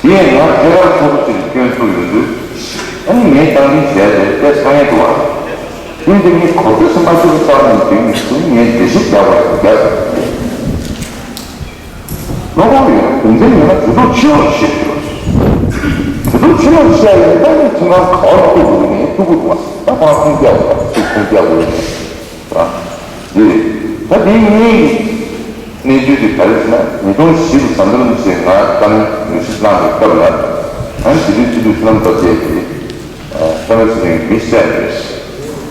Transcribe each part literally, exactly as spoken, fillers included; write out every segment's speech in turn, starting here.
ཡིན་ཡང་ང་ཐད་ཀར་ཚོགས་གཙོ་ཅིག་ལ་སྐྱོན་ཚུགས་ཡོང་དུས། ཨ་ནི་ངས་སྟངས་འཛིན་བྱས་ཏེ་དཔེ་བསམ་ཡས་འདུག་བ། ཡིན་དེ་ངས་གོ་ཐོས་སུ་མ་ཐུབ་པ་རྩ་ནས་འདུག་ནས་སུ་ངས་འགྲེལ་བཤད་རྒྱག་པ་རྒྱག་དགོས་ཀྱི་རེད། ལོ་གོང་ཡོད་ན་རྒྱུ་མཚན་ཡོད་ན་གྲོས་ཚོགས་ཕྱི་ལོགས་བཤད་དགོས། གྲོས་ཚོགས་ཕྱི་ལོགས་བཤད་ཡོད་ན་ད་ངས་ཁྲིམས་ཁང་ག་བར་ཐུག་དགོས་ནས་ཐུག་དགོས་འདུག་བ། ད་ཁོ་རང་ཁུངས་སྐྱེལ་དགོས་པ་ཚུར་ཁུངས་སྐྱེལ་དགོས་ནས། རེད། ད་དེ་གཉིས་ཀྱི་གནས་ཚུལ་དེ་ག་རེ་ཟེར་ན། ཉིས་སྟོང་བཞི་ལོ་ཟམ་གདོང་རིན་པོ་ཆེས་ང་བཀའ་མོལ་ངོས་ཞིབ་གནང་བའི་སྐབས་ལ། ཨ་ནི་དེ་དུས་སྤྱི་འཐུས་བསོད་ནམས་སྟོབས་རྒྱལ་གྱིས། ཨ། སྤེན་པ་ཚེ་རིང་མི་བསད་པ་རེད།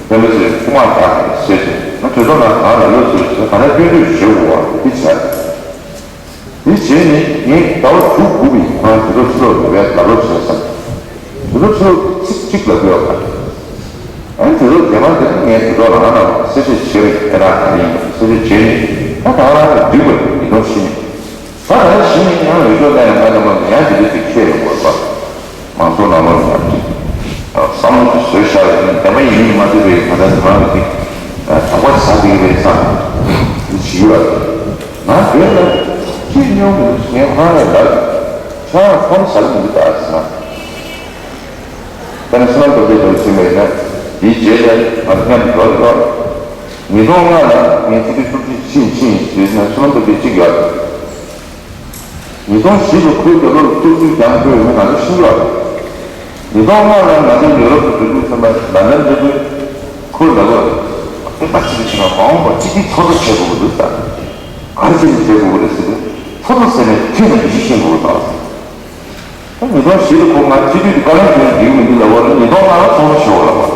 སྤེན་པ་ཚེ་རིང་ཐུགས་མ་དགའ་བ་རེད་ཟེར་ཏེ། ང་གྲོས་ཚོགས་ནང་གང་ལ་ལོས་ཟེར་ཟེར་གང་ལ་སྐྱོན་བརྗོད་ཞུ་དགོས་པ་དེ་བྱས། དེ་རྗེས་ནས་ངས་ཟླ་བ་དྲུག་དགུ་གི་ཁོ་རང་གྲོས་ཚོགས་ཕྱི་ལོགས་ལ་བས་ལབ་རོགས་བྱས་ཙང་། གྲོས་ཚོགས་ཕྱི་ལོགས་ཚིག་གཅིག་ལབ་ཡོད་པ། ཨ་ནི་གྲོས་ཚོགས་རྗེས་མ་དེ་ནས་ངས་གྲོས་ཚོགས་ལ་ང་རང་གསལ་བཤད་བྱས་པ་ཡིན། དེ་དག་ག་རེ་ཡིན་པ་གསལ་བཤད་བྱས་ནས། ད་ད་རང་ལ་འགྲིག་པ་ཡིན་ནོ་ཤི་ནས། ད་ད་ལྟ་ཤི་ནས་ཡང་འོས་ཤོག་ལེན་ཡང་ང་ལ་མ་ཡང་དེ་འདྲ་ཅིག་ཁྱེད་ཡོང་དགོས་པ། མང་ཚོགས་ནང་ལོགས་ནས་ཡང་བསམ་བློ་ཅིག་བཟོས་བཞག་ཡོད་ན། བདེན་པ་ཡིན་མིན་མ་ཤེས་པའི་ང་ད་ང་རང་གི་དོགས་པ་ཟ་བསྡད་ཀྱི་རེད་བསམ། འདི་བྱེད་ཀྱི་ཡོད་རེད། ང་དེ་ལ་ཅི་སྙོམས་མི་འདུག་ངས་ཁོ་རང་ལ་ལབ། ཁྱེད་རང་ཁོང་ཟ་གི་མི་འདུག་ད་ཟེར་ན། ད་ནི་བསོད་ནམས་སྟོབས་རྒྱལ་ལགས་ཕྱིན་པ་ཡིན་ན། དེའི་རྗེས་ལ་ང་ཚོ་མཉམ་དུ་འགྲོ་རེད་དོ། ཉིས་སྟོང་ལྔ་ལ་ངས་སྤྱི་འཐུས་བཅུ་གཅིག་ཕྱིན་ཕྱིན་ཟེར་ན་བསོད་ནམས་སྟོབས་རྒྱལ་གཅིག་ཡོད། ཉིས་སྟོང་བཞི་ལ་ཁོའི་རྒྱབ་ལོགས་ལ་སྐྱོར་དུས་ཀྱང་ཁོས་ང་ཚོ་ཤི་ཡོད། ཉིས་སྟོང་ལྔ་ལ་ང་ཚོ་ཡུ་རོབ་ཏུ་འགྲོ་དུས་ཙམ་པ་ལན་ཌན་འགྲོ་དུས་ཁོས་ལབ་པ། ཨ་ཙི་ཙི་ཕྱིན་ན་མ་འོངས་པར་སྤྱི་འཐུས་ཚོགས་གཙོ་བྱེད་དགོས་ཀྱི་འདུག་ད། ག་རེ་བྱས་ནས་བྱེད་དགོས་ཀྱི་རེད་ཟེར་དུས། ཚོགས་གཙོ་ཟེར་ནས་ཁྱོད་ཀྱིས་མི་ཤེས་ཤེས་དགོས་ཀྱི་འདུག་ཟེར། ད་ཉིས་སྟོང་བཞི་ལ་ཁོ་ང་སྤྱི་འཐུས་ཀྱི་བཀའ་བློན་ཁྲི་ལ་འགྲིག་མི་འདུག་ལབ་པ་རེད། ཉིས་སྟོང་ལྔ་ལ་ཚོགས་གཙོ་བྱེད་དགོས་ལབ་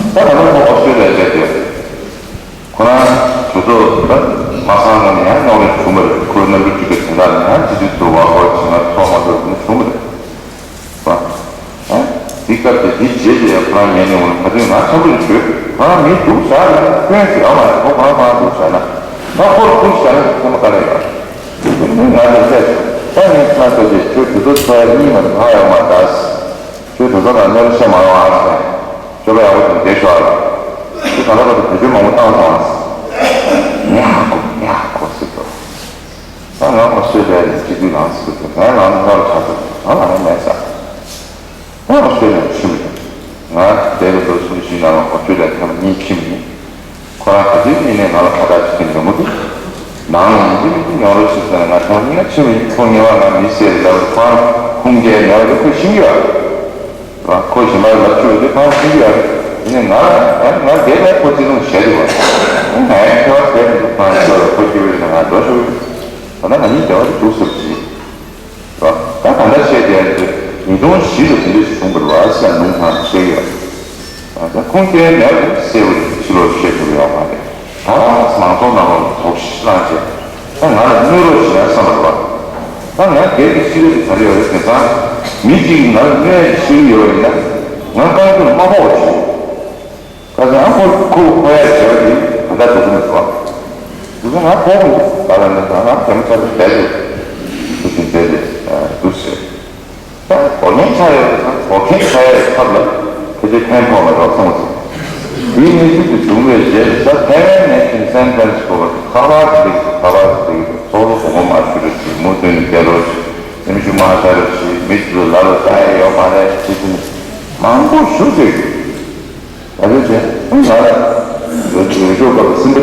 པ་རེད། ད་ད་ལྟ་ཁོ་ཨོ་སི་ཀྲི་ལི་ཡ་བསྡད་དེ། ཁོ་རང་གྲོས་ཚོགས་ད་མ་ཚང་ངོ་ནས་ཡང་རྙོག་དྲ་བྱུང་བ་རེད། ཁོའི་རྣམ་པ་གཅིག་པའི་དོན་དག་ནས་ཡང་སྤྱི་འཐུས་ཚོ་བར་བར་བྱས་ན་ཚོགས་མ་ཐུབ་ནས་བྱུང་བ་རེད། ཨ། དེ་སྐབས་དེ་དེའི་རྗེས་དེ་ཡང་ཁོ་རང་ཉན་ནས་འོང་ན། ད་དུང་ང་འཚམས་འདྲི་ཞུས། ཁོ་རང་མི་སྡུག་བཞག་ཡོད་ན་སྐྱོན་ཞིག་ཡོད་མ་རེད། ཁོ་ཁོ་རང་ཁོ་རང་སྡུག་བཞག་ན། ང་ཁོ་ལ་སྡུག་བཞག་ན་ཚང་མ་དཀའ་ལས་ཡོད་རེད། ང་ལ་བཤད་བྱུང་། ད་ངས་ཁོ་རང་ཚོ་དེ་ཁྱོད་དུས་ཚོད་ཚོད་གཉིས་མ་གཏོགས་ལྷག་ཡོད་མ་རེད་ད། ཁྱོད་དུས་ཚོད་ནང་གནས་ལ་བཤད་མ་རོགས་ཨ་ཟེར། སྤྱོད་པ་ཡག་པོ་ཞིག་བསྡད་ཤོག་ཨ། ཁྱོད་ད་ལྟ་བར་དུ་བེད་སྤྱོད་མང་པོ་བཏང་སོང་ཨ་ཟེར། ངས་ཧ་གོ་ངས་ཧ་གོ་ཟེར་དོ། ད་ང་ཨོ་སི་ཀྲི་ལི་ཡ་ནས་སྤྱི་འཐུས་ལངས་ཟེར་དུས། ང་ལངས་ན་ང་ལ་ཆགས་འདུག་ང་ལངས་ན་མེད་ས། ང་ཨོ་སི་ཀྲི་ལི་ཡ་ནས་ཕྱིན་པ་ཡིན། ང་འདས་པའི་ལོ་སུམ་ཅུ་ནང་ལ་ཨོ་སི་ཀྲི་ལི་ཡ་ཐེངས་མ་གཉིས་ཕྱིན་པ་ཡིན། ཁོ་རང་ག་དུས་ཡིན་ནའི་ང་ལ་ཁ་བརྡ་བྱེད་མཁན་ཡོང་གི་འདུག་ནང་ལ་ཡིན་གཅིག་མིན་གཅིག་ཡོང་རོགས་ཞེས་ཟེར་ནས། ང་ཐེངས་མ་གཉིས་ལ་ཕྱིན་པ་ཡིན། ཁོང་ཉེ་བ་ང་མི་བསད་ལབ་པ་རེད། ཁོ་རང་ཁུངས་སྐྱེལ་མེད་པ་དེ་ཁོས་ཤེས་ཀྱི་ཡོད་རེད། ཁོ་གཞན་པར་ལབ་བཅུག་དེ་ཁོ་རང་ཤེས་ཀྱི་ཡོད་རེད། ཡིན་ནའི་ང་ལ་ཡང་ང་བསྡད་ནས་ཁོ་བརྩི་མཐོང་བྱས་འདུག་བ། ང་ཡང་ཁྱད་པར་ག་ཡང་མི་འདུག་ཁོ་རང་ཤོར་བ་ཁོ་སྐྱིད་པོ་ཡིན་ན་ང་འགྲོ་ཆོག་གི་རེད། ད་ལྟ་ང་གཉིས་འབྲེལ་བ་དེ་འདུག་ཟེར་གྱི། ད་ད་ལྟ་བཤད་བསྡད་ཡག་དེ་ཉིས་སྟོང་བཞི་ལ་དེ་འདྲ་ཞིག་བྱུང་བ་རེད་བ་ཟེར་ལུང་དང་བཤད་ཀྱི་ཡོད། ད་ཁུངས་སྐྱེལ་མེད་པར་གསལ་པོ་ཕྱི་ལོགས་བཤད་ཐུབ་ཡོད་མ་རེད། ད་མང་ཚོགས་ནང་ལ་དོགས་གཞི་བསླངས་བྱས། ད་ང་ལ་གནོད་རོགས་བྱེད་ཡ་བསམ་པ་རེད་བ། ད་ང་སྒེར་གྱི་ཤེས་རིག་གི་ག་རེ་ཡོད་རེད། དེང་སང་མི་གཅིག་གིས་ང་ལ་གནོད་ཡ་གི་ཤེས་རིག་ཡོད་པ་ཡིན་ན། ང་རྐང་མགྱོགས་མ་ཕོག་བྱུང་། ཁ་སང་ཁོ་ཁོ་ཁོ་ཡ་བྱས་པ་དེ་ད་ལྟ་འགྲོ་གི་མི་འདུག་བ། དེ་ཚོ་ང་ཕོག་གི་འདུག་ད་ལ་ནི་ད་ང་རྒྱ་མི་ཚ་དེ་བསྡད་དེ་དེ་བཞིན་བསྡད་དེ་འདུག་ཟེར། ད་འགོག་རྐྱེན་ཆགས་ཡོད་པ་དང་འགོག་རྐྱེན་ཆགས་ཡ་ཡི་ཚབ་ལ་ཕལ་ཆེར་ཕན་ཐོགས་མེད་པ་སོང་ཟིན། དེའི་གནས་ཚུལ་དེ་བྱུང་བའི་རྗེས་ལ་ད་ཐའེ་ཝན་ནས་ཕྱིན་སན་ཕྲན་སི་སྐོར་བ་ཁ་པར་ཞིག་ཁ་པར་ཞིག་ཚོགས་གཙོ་དགོངས་པ་མ་ཞུ་རོགས་ཞུ། མུ་མཐུད་ནས་བསྡད་རོགས་ཞུ། སེམས་ཤུགས་མ་ཆག་རོགས་ཞུ། མི་དེ་ཚོ་ལ་ལ་ལྟ་ཡ་ཡོད་མ་རེད་ཟེར་ནས་མང་པོ་ཞུ་བསྡད་ཡོད། ད་ལྟའི་ཆ་ང་ལ་འོས་འོས་ཤོག་སྐབས་སུ་སེམས་པ་